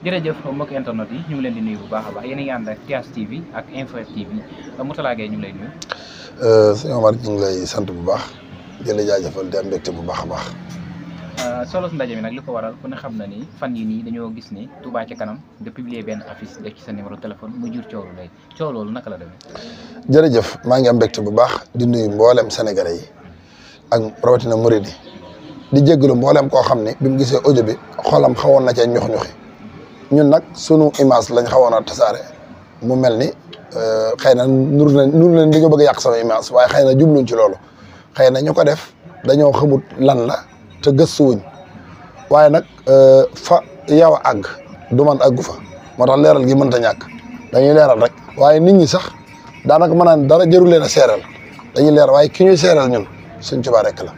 jërëjëf mbokk internet yi ñu ngi leen di nuyu bu baax a baax yéen a ngi ànd ak TH TV ak Info TV Mourtalla Gueye ñu ngi lay nuyu. sëñ Omar ñu ngi lay sant bu baax di la jaajëfal di am mbégte bu baax a baax. solo ndaje mi nag li ko waral ku ne xam na ni fan yi nii dañoo gis ni Touba ca kanam nga publier benn affiche def ci sa numéro téléphone mu jur coow lay coow loolu naka la demee. jërëjëf maa ngi am mbégte bu baax di nuyu mboolem sénégalais yi ak rawatina murid yi di jéggalu mboolem koo xam ne bi mu gisee audio bi xolam xawoon na cee ñox-ñoxi ñun nag sunu image lañ xawoon a tasaare mu mel ni xëy na nur leen dañoo bëgg a yàq sama image waaye xëy na jubluñ ci loolu xëy na ñu ko def dañoo xamut lan la te gëstuwuñ waaye nag fa yow a àgg du man àggu fa moo tax leeral gi mënta ñàkk dañuy leeral rek waaye nit ñi sax daanaka mën naan dara jëru leen a seeral dañuy leeral waaye ki ñuy seeral ñun Sëñ Tuubaa rek la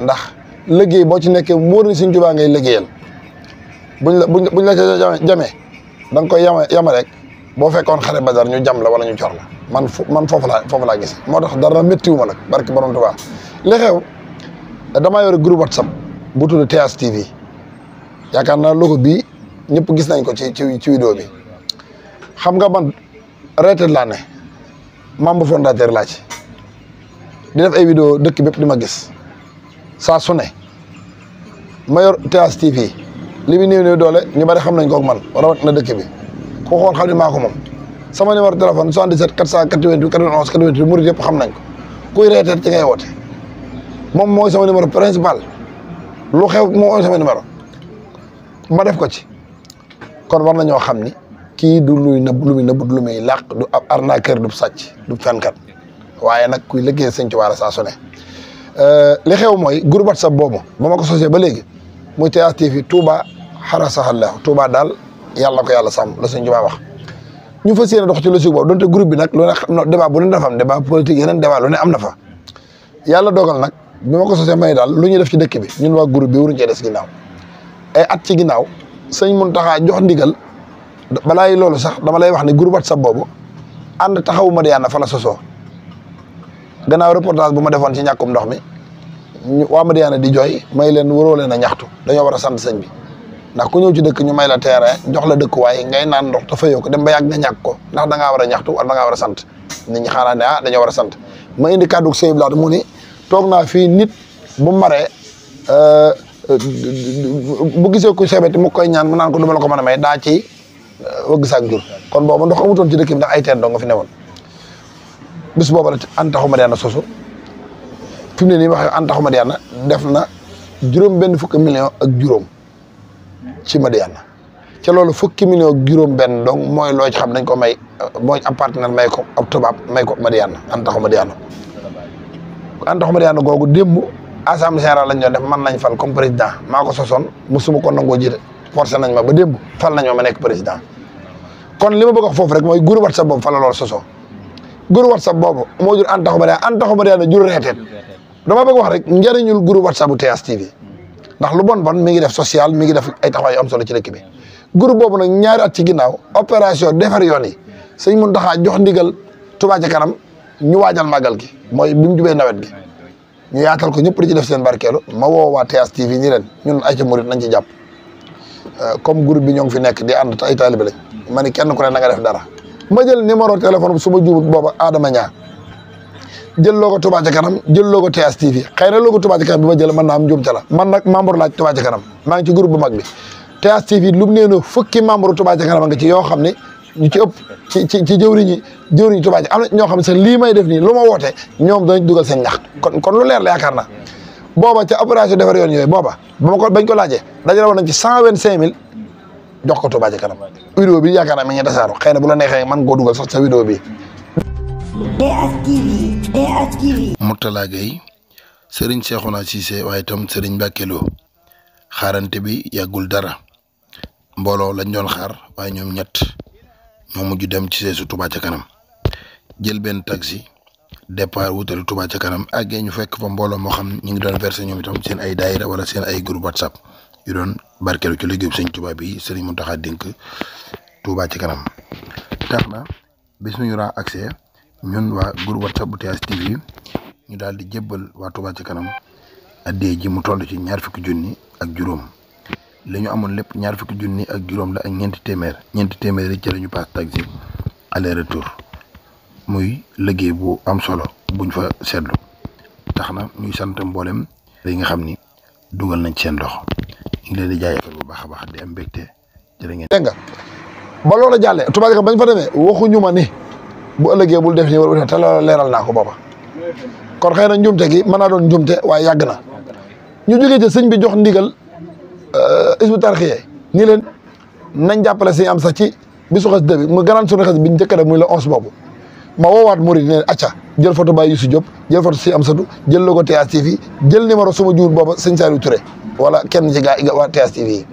ndax liggéey boo ci nekkee wóor ni Sëñ Tuubaa ngay liggéeyal buñ la ca jamee da nga koy yama rek boo fekkoon xare Badar ñu jam la wala ñu cor la man foofu laa gis moo tax dara méttiwu ma nag barke borom Tuubaa li xew damaa yore groupe WhatsApp bu tudd TH TV yaakaar naa logo bii ñëpp gis nañ ko ci vidéo bi xam nga man retraité laa ne membre fondateur laa ci di def ay vidéo dëkk bépp di ma gis saa su ne ma yor TH TV li mu néew doole ñu bari xam nañ ko ak man rawat na dëkk bi ku xool xam ne maa ko moom sama numéro téléphone 77 488 91 88 murid yëpp xam nañ ko kuy retraité ci ngay woote moom mooy sama numéro principal lu xew moo mooy sama numéro ma def ko ci kon war nañoo xam ni kii du luy nëbb lu muy nëbb du lu muy làq du ab arnaqueur du sàcc du fenkat waaye nag kuy liggéey Sëñ Tuubaa saa su ne li xew mooy groupe WhatsApp boobu ba ma ko sosee ba léegi muy TH TV Touba xarasahallahu Touba daal yàlla ko yàlla sàmm la Sëñ Tuubaa wax ñu fas yéene dox ci logique boobu donte groupe bi nag lu ne débat bu ne dafa am débat politique yeneen débat lu ne am na fa yàlla dogal nag bi ma ko sosee may daal lu ñuy def ci dëkk bi ñun waa groupe bi waruñu cee des ginnaaw ay at ci ginnaaw sëñ Muntaxa jox ndigal balaay loolu sax dama lay wax ne groupe WhatsApp boobu ànd taxawu Madiyana fa la sosoo gannaaw reportage bu ma defoon ci ñàkkum ndox mi waa Madiyana di jooy may leen waroo leen a ñaxtu dañoo war a sant sëñ bi ndax ku ñëw ci dëkk ñu may la terrain jox la dëkkuwaay ngay naan ndox te fayoo ko dem ba yàgg nga ñàkk ko ndax da ngaa war a ñaxtu wala da ngaa war a sant nit ñi xaaraa ne dañoo war a sant ma indi kàddu sëñ bi mu ni toog naa fii nit bu maree bu gisee ku sebeti mu koy ñaan mu naan ko du ma la ko mën a may daa ci wëgg saak jur kon boobu ndox amutoon ci dëkk bi ndax ay teen doo nga fi newoon bis boobu la Antaxu Madiyana sosu fi mu ne nii waxee Antaxu Madiyana def na juróom-benn fukki million ak juróom ci Madiyana ca loolu fukki million ak juróom-benn donc mooy loo ci xam dañ ko may mooy ab partenaire may ko ab tubaab may ko Madiyana Antaxu Madiyana Antaxu Madiyana googu démb assemblée générale lañ doon def man nañ fal comme président maa ko sosoon musuma ko nangoo jiite forcé nañ ma ba démb fal nañ ma nekk président kon li ma bëgg a wax foofu rek mooy groupe WhatsApp boobu fa la loolu sosoo groupe WhatsApp boobu moo jur Antaxu Madiyana jur reeteet dama bëgg wax rek njëriñul groupe WhatsApp bu TH TV ndax lu bon mi ngi def social mi ngi def ay taxawaay yu am solo ci dëkk bi groupe boobu nag ñaari at ci ginnaaw opération defar yoon yi Sëñ Muntaxa jox ndigal Touba ca kanam ñu waajal màggal gi mooy bi mu jubee nawet gi ñu yaatal ko ñëpp di ci def seen barkeelu ma woo waa TH TV ñi leen ñun ay ca murit nañ ci jàpp comme groupe bi ñoo ngi fi nekk di ànd ay taalibe lañ ma ni kenn ku ne na nga def dara ma jël numéro téléphone bi su ma juumut booba Adama Ñaa jël logo Touba ca kanam jël logo TH TV xëy na logo Touba ca kanam bi ma jël mën naa am njuumte la man nag membre laaj Touba ca kanam maa ngi ci groupe bu mag bi TH TV lu mu nee fukki membre Touba ca kanam nga ci yoo xam ne ñu ci ëpp ci jëwriñi Touba ca am na ñoo xam ne sax lii may def nii lu ma woote ñoom dañ dugal seen ñax kon lu leer la yaakaar naa booba ca opération defar yoon yooyu booba bañ ko laajee dajale woon nañ ci 125 000 jox ko Touba ca kanam vidéo bi yaakaar naa mi ngi tasaaro xëy na bu la neexee man koo dugal sax sa vidéo bi TH TV Mourtalla Gueye Serigne Cheikhouna Cissé waaye itam Serigne Mbacké Lo xaarante bi yàggul dara mbooloo lañ doon xaar waaye ñoom ñett ñoo mujj dem ci seesu Touba ca kanam jël benn taxi départ wutali Touba ca kanam àggee ñu fekk fa mbooloo moo xam ñu ngi doon versé ñoom itam seen ay daayira wala seen ay groupe WhatsApp yu doon barkeelu ci liggéeyu Sëñ Touba bi Serigne Mountakha dénk Touba ca kanam tax na bis ñu raa accès ñun waa groupe WhatsApp bu TH TV ñu daal di jébbal waa Touba ca kanam addee ji mu toll ci 20 000 ak juróom li ñu amoon lépp ñaar fukki junni ak juróom la ak ñeenti téeméer yi ci la ñu paas taxi aller retour muy liggéey bu am solo buñ fa seetlu tax na ñuy sant mboolem yi nga xam ni dugal nañ ci seen loxo ñu ngi leen di jaajëfal bu baax a baax di am mbégte jërë ngeen. dégg nga ba loola jàllee Touba Ca Kanam bañ fa demee waxuñu ma ni bu ëllëgee bul def nii wala te loola leeral naa ko booba kon xëy na njumte gi mën naa doon njumte waaye yàgg na ñu jógee ci sëñ bi jox ndigal Hizbut Tarqiyyah ni leen nañ jàppale si am sax ci bisu xasida bi mu gënaan sunu xasida bi ñu njëkk a def muy le 11 boobu ma woowaat murid ne acca jël photo Baye Youssou Diop jël photo si am satu jël logo TS TV jël numéro suma juur booba sëñ Saliou Touré wala kenn ci gaa yi waa TS TV yi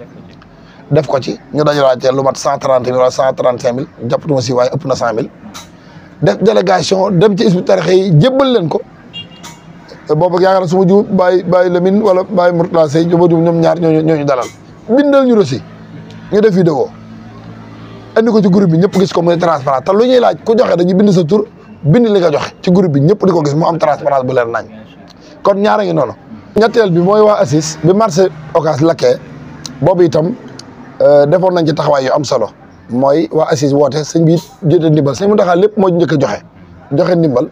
def ko ci ñu dajalaatee lu mat 130 000 wala 135 000 jàppatuma si waaye ëpp na 100 000 def délégation dem ci Hizbut Tarqiyyah yi jébbal leen ko boobu yaakaar na suma juur Baye Lamine wala Baye Mourtala Sey ñoom ñaar ñooñu dalal bindal ñu rosi ñu def vidéo andi ko ci groupe bi ñëpp gis ko muy transparent te lu ñuy laaj ku joxe dañuy bind sa tur bind li nga joxe ci groupe bi ñëpp di ko gis mu am transparence bu leer nañ kon ñaara ngi noonu ñetteel bi mooy waa ACIS bi marché Ocass lakkee boobu itam defoon nañ ci taxawaay yu am solo mooy waa ACIS woote sëñ bi jotee ndimbal sëñ mu taxaa lépp moo njëkk a joxe ndimbal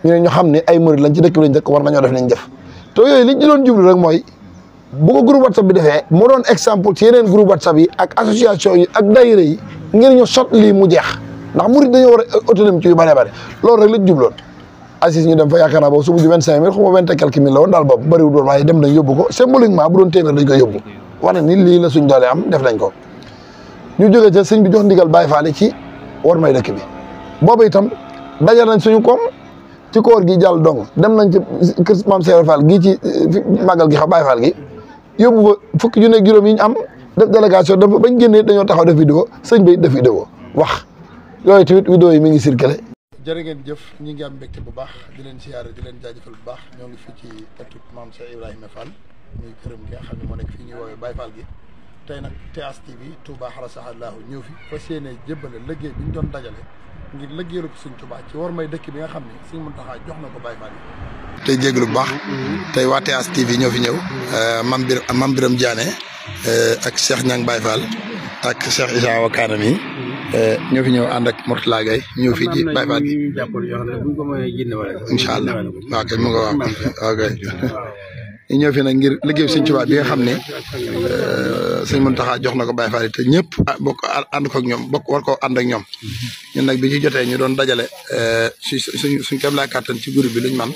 ñu ne ñu xam ne ay murid lañ ci dëkk bi lañ dëkk war nañoo def nañ def te yooyu liñ ci doon jublu rek mooy bu ko groupe WhatsApp bi defee mu doon exemple ci yeneen groupe WhatsApp yi ak association yi ak daayira yi ngir ñu sot lii mu jeex ndax murid dañoo war a autonomie ci yu bëree bëri loolu rek lañ jubloon ACIS ñu dem fa yaakaar naa boobu su mujj 25 000 xaw ma 20 et quelques mille la woon daal boobu bëriwul woon waaye dem nañ yóbbu ko symboliquement bu doon téeméer dañ koy yóbbu wane ni lii la suñ doole am def nañ ko ñu jógee ca sëñ bi jox ndigal Baye Fall ci war may dëkk bi boobu itam dajal nañ suñu koom ci koor gi jàll dong dem nañ ci kër Maam Seydou Fall gii ci màggal gi Baye Fall gi yóbbu fa fukki junne ak juróom yi ñu am def délégation dafa bañ génnee dañoo taxaw def vidéo sëñ bi def vidéo wax yooyu tamit vidéo yi mi ngi circulé. jërë ngeen jëf ñi ngi am mbégte bu baax di leen siyaare di leen jaajëfal bu baax ñoo ngi fii ci ëttu Maam Cheikh Ibrahima Fall muy këram gi nga xam ne moo nekk fii ñuy woowee Baye Fall gi tey nag TS TV Touba Xarasahallaahu ñëw fi fas yéene jébbale liggéey bi ñu doon dajale ngir liggéeyalu ko Sëñ Touba ci war may dëkk bi nga xam ne Sëñ Muntaxa jox na ko Baye Fall yi. tey jégalu bu baax tey waa TS TV ñoo fi ñëw Mame Birame Diané ak Cheikh Niang Baye Fall ak Cheikh Issa Wakana mi ñoo fi ñëw ànd ak Mourtala Gaye ñëw fii ci Baye Fall gi incha allah waaw kay mu nga waaw kay ñu ñëw fi nag ngir liggéey Sëñ Touba bi nga xam ne Sëñ Muntaxa jox na ko Baye Fall te ñëpp bokk ànd ko ak ñoom bokk war koo ànd ak ñoom ñun nag bi ci jotee ñu doon dajale suñ kem laa kàttan ci groupe bi luñ man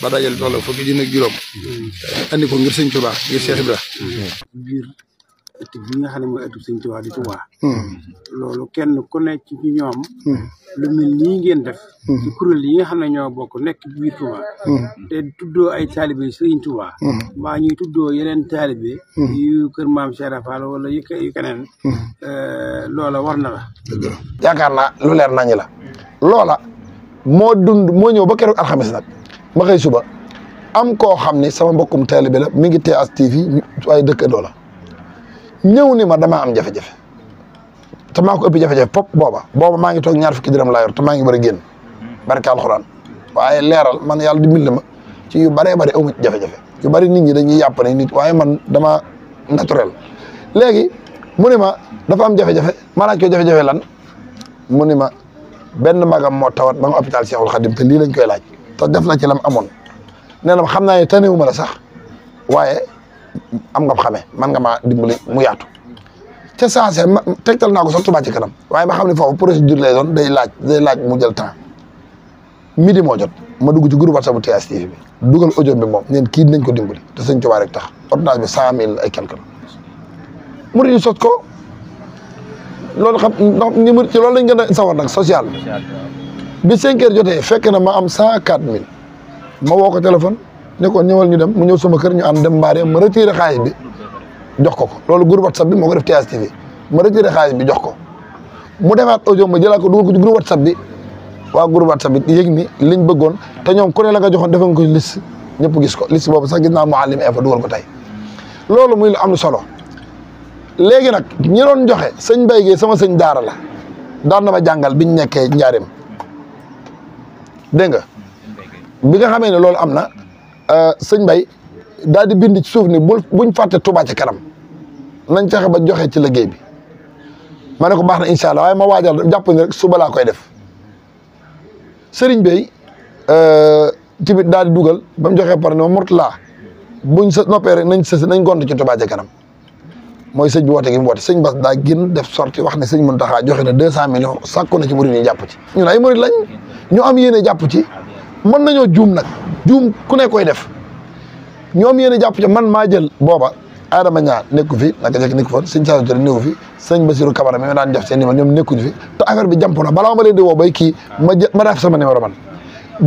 ba dajale tolloo fukki junni ak juróom andi ko ngir Sëñ Touba ngir Cheikh Ibra biir ëtt bi nga xam ne mooy ëttu Sëñ Touba di Touba loolu kenn ku nekk ci ñoom lu mel nii ngeen def ci kuréel yi nga xam ne ñoo bokk nekk biir Touba te tuddoo ay taalibe Sëriñ Touba mbaa ñuy tuddoo yeneen taalibe yu kër Maam Cheikh Fall wala yu keneen loola war na la yaakaar naa lu leer nañu la loola moo moo ñëw ba keroog alxames nag ma xëy suba am koo xam ni sama mbokkum taalibe la mi ngi TS TV waaye dëkkandoo la ñëw ni ma damaa am jafe-jafe te maa ko ëppi jafe-jafe pop booba maa ngi toog ñaar fukki dërëm laa yor te maa ngi bëri génn barke alxuraan waaye leeral man yàlla dimbali ma ci yu bëree bëri amu ci jafe-jafe yu bëri nit ñi dañuy yàpp ne nit waaye man dama naturel léegi mu ni ma dafa am jafe-jafe ma laaj ko jafe-jafe lan mu ni ma benn magam moo tawat ba nga hôpital Cheikhul Khadim te lii lañ koy laaj te def na ci lam amoon nee na ma xam naa ne tanewu ma la sax waaye am nga xamee man nga maa dimbali mu yaatu ca saase ma tegtal naa ko sax Touba Ca Kanam waaye ma xam ne foofu procédure lay doon day laaj mu jël temps midi moo jot ma dugg ci groupe WhatsApp bu TS TV bi dugal audio bi moom neen kii dinañ ko dimbali te Sëñ Touba rek tax ordonnance bi 100 000 ay quelque la murid yi sot ko loolu xam ndax ñi murid ci loolu lañ gën a sawar nag social bi 5 heures jotee fekk na ma am 104 000 ma woo ko téléphone ne ko ñëwal ñu dem mu ñëw sama kër ñu ànd dem mbaare ma retiré xaalis bi jox ko loolu groupe WhatsApp bi moo ko def TS TV ma retiré xaalis bi jox ko mu defaat audio ma jëlaat ko dugal ko ci groupe WhatsApp bi waa groupe WhatsApp bi yëg ni liñ bëggoon te ñoom ku ne la nga joxoon defoon ko liste ñëpp gis ko liste boobu sax gis naa Mouhalim Info dugal ko tey loolu muy lu am solo léegi nag ñi doon joxe sëñ Mbaye Guèye sama sëñ daara la daan na ma jàngal biñ nekkee njaareem dégg nga bi nga xamee ne loolu am na sëñ Mbaye daal di bind ci suuf ni buñ fàtte Touba Ca Kanam nañ fexe ba joxe ci liggéey bi ma ne ko baax na incha allah waaye ma waajal jàpp ni rek suba laa koy def sëriñ Bey tamit daal di dugal ba mu joxee par ne ma Mourtala buñ sa noppee rek nañ gont ci Touba ca kanam mooy sëñ bi woote gi mu woote sëñ Bass daa génn def sorti wax ne sëñ Mountakha joxe na 200 millions sàkku na ci murid yi jàpp ci ñun ay murid lañ ñu am yéene jàpp ci mën nañoo juum nag juum ku ne koy def ñu am yéene jàpp ci man maa jël booba Adama Ñaar nekku fi naka jekk nekku fa sëñ Saliou Touré nekku fi sëñ Bassirou Camara mi ma daan def seen numéro ñoom nekkuñu fi te affaire bi jàmp na balaa ma leen di woo bay kii ma def sama numéro man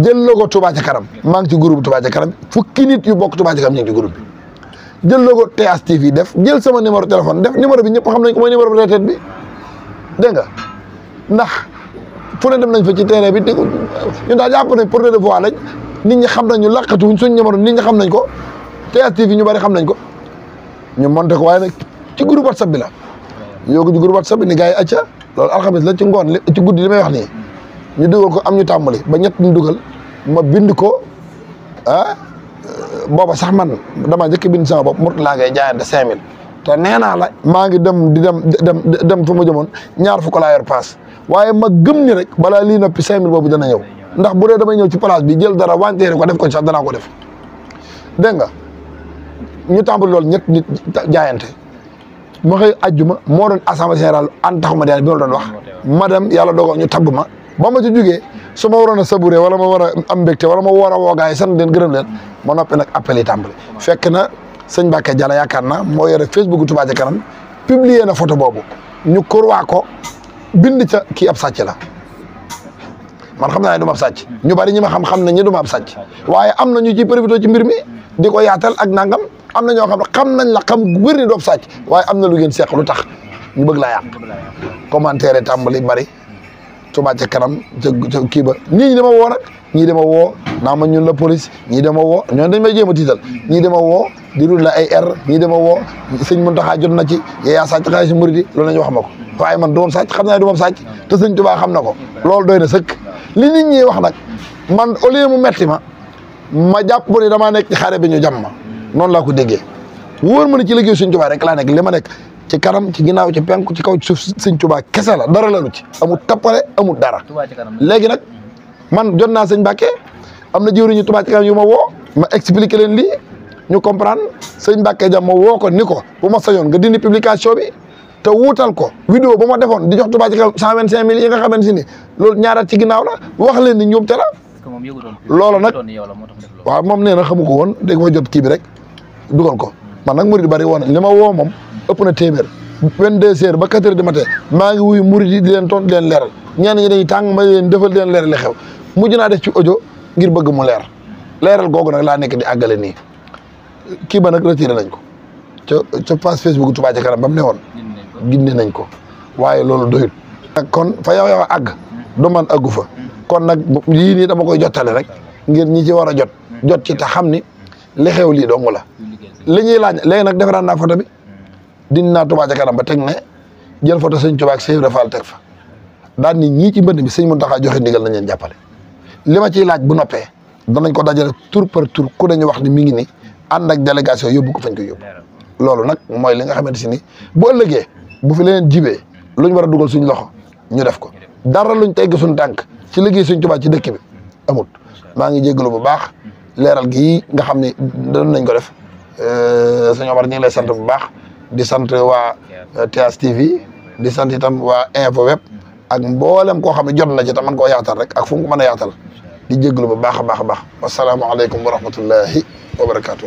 jël logo Touba ca kanam maa ngi ci groupe Touba ca kanam fukki nit yu bokk Touba ca kanam ñu ngi ci groupe bi jël logo TS TV def jël sama numéro téléphone def numéro bi ñëpp xam nañ ko mooy numéro retraite bi dégg nga ndax fu ne dem nañ fa ci terrain bi ñun daal jàpp nañ porte de voix lañ nit ñi xam nañ ñu laqatuñ suñ numéro nit ñi xam nañ ko TS TV ñu bari xam nañ ko ñu monté ko waaye nag ci groupe WhatsApp bi la yoogu ci groupe WhatsApp bi ni gars yi acca loolu alxames la ci ngoon ci guddi li may wax nii ñu dugal ko am ñu tàmbali ba ñett ñu dugal ma bind ko booba sax man dama njëkk bind sama bopp Mourtala ngay jaayante 5000 te nee naa la maa ngi dem fa ma jëmoon ñaar fukk laa yor paas waaye ma gëm ni rek balaa lii noppi 5000 boobu dana ñëw ndax bu dee damay ñëw ci place bi jël dara wanteere ko def ko sax danaa ko def dégg nga ñu tàmbali loolu ñett nit jaayante ma xëy ajjuma moo doon assemblée générale an taxuma daan bi ma la doon wax ma dem yàlla dogal ñu tabb ma ba ma ci jógee su ma waroon a sabouré wala ma war a am mbégte wala ma war a woo gars yi sant leen gërëm leen ma noppi nag appel yi tàmbali fekk na sëñ Mbacke Diallo yaakaar naa moo yore Facebook Touba ca kanam publier na photo boobu ñu kurwaa ko bind ca kii ab sàcc la man xam naa ne du ma ab sàcc ñu bari ñi ma xam nañ ne du ma ab sàcc waaye am na ñu ci profité ci mbir mi di ko yaatal ak nangam am na ñoo xam ne xam nañ la xam wér ni du ab sàcc waaye am na lu ngeen seq lu tax ñu bëgg laa yàq commentaire tàmbali bari Touba ca kanam ca kii ba ñii dama woo nag ñii dama woo naa ma ñun la police ñii dama woo ñooñu dañ may jéem a tiital ñii dama woo di dul la ay ñii dama woo sëñ Mountakha jot na ci yaa sàcc xaalis murid yi loolu la ñu wax ma ko waaye man du ma sàcc xam naa ne du ma sàcc te sëñ Touba xam na ko loolu doy na sëkk li nit ñi wax nag man au lieu mu metti ma jàpp ni damaa nekk ci xare bi ñu jàmm ma noonu laa ko déggee wóor ma ne ci liggéey sëñ Touba rek laa nekk li ma nekk ci kanam ci ginnaaw ci penku ci kaw ci suuf sëñ Touba kese la dara la lu ci amul tappale amul dara léegi nag man jot naa sëñ Mbacke am na jëwriñu Touba ci kanam yu ma woo ma expliqué leen lii ñu comprendre sëñ Mbacke jam ma woo ko ni ko bu ma sañoon nga dindi publication bi te wuutal ko vidéo ba ma defoon di jox Touba ci kanam 125 000 yi nga xamante si ni loolu ñaaraat ci ginnaaw la wax leen ni ñoom te la loolu nag waaw moom nee na xamu ko woon dégg fa jot kii bi rek dugal ko man nag murid bari woon li ma woo moom ëpp na téeméer 22 heures ba 4 heures du matin maa ngi wuyu murid yi di leen tontu di leen leeral ñenn ñi dañuy tàng ma leen defal di leen leeral li xew mujj naa def ci audio ngir bëgg mu leeral googu nag laa nekk di àggale nii kii ba nag retiré nañ ko ca page Facebook Touba ca kanam ba mu ne woon gindi nañ ko waaye loolu doyut kon fa yow àgg du man àggu fa kon nag lii nii dama koy jottale rek ngir ñi ci war a jot ci te xam ni li xew lii dong la li ñuy laaj léegi nag defaraan naa photo bi dindi naa Touba ca kanam ba teg ne jël photo sëñ Touba ak Cheikh Ibra Fall teg fa daal ni ñii ci mbënd mi sëñ Mountakha joxe ndigal nañ leen jàppale li ma ciy laaj bu noppee danañ ko dajale tour par tour ku dañu wax ni mi ngi ni ànd ak délégation yóbbu ko fañ ko yóbbu loolu nag mooy li nga xamante si ni bu ëllëgee bu fi leneen jibee luñ war a dugal suñ loxo ñu def ko dara luñ tegg suñ tànk ci liggéey sëñ Touba ci dëkk bi amut maa ngi jégalu bu baax leeral gi nga xam ne doon nañ ko def sëñ Omar ñu ngi lay sant bu baax di sant waa TS TV di sant itam waa Info Web ak mboolem koo xam ne jot na ci tam man koo yaatal rek ak fu mu ko mën a yaatal di jégalu bu baax a baax a baax wasalaamaaleykum wa rahmatullahi wa barakaatuh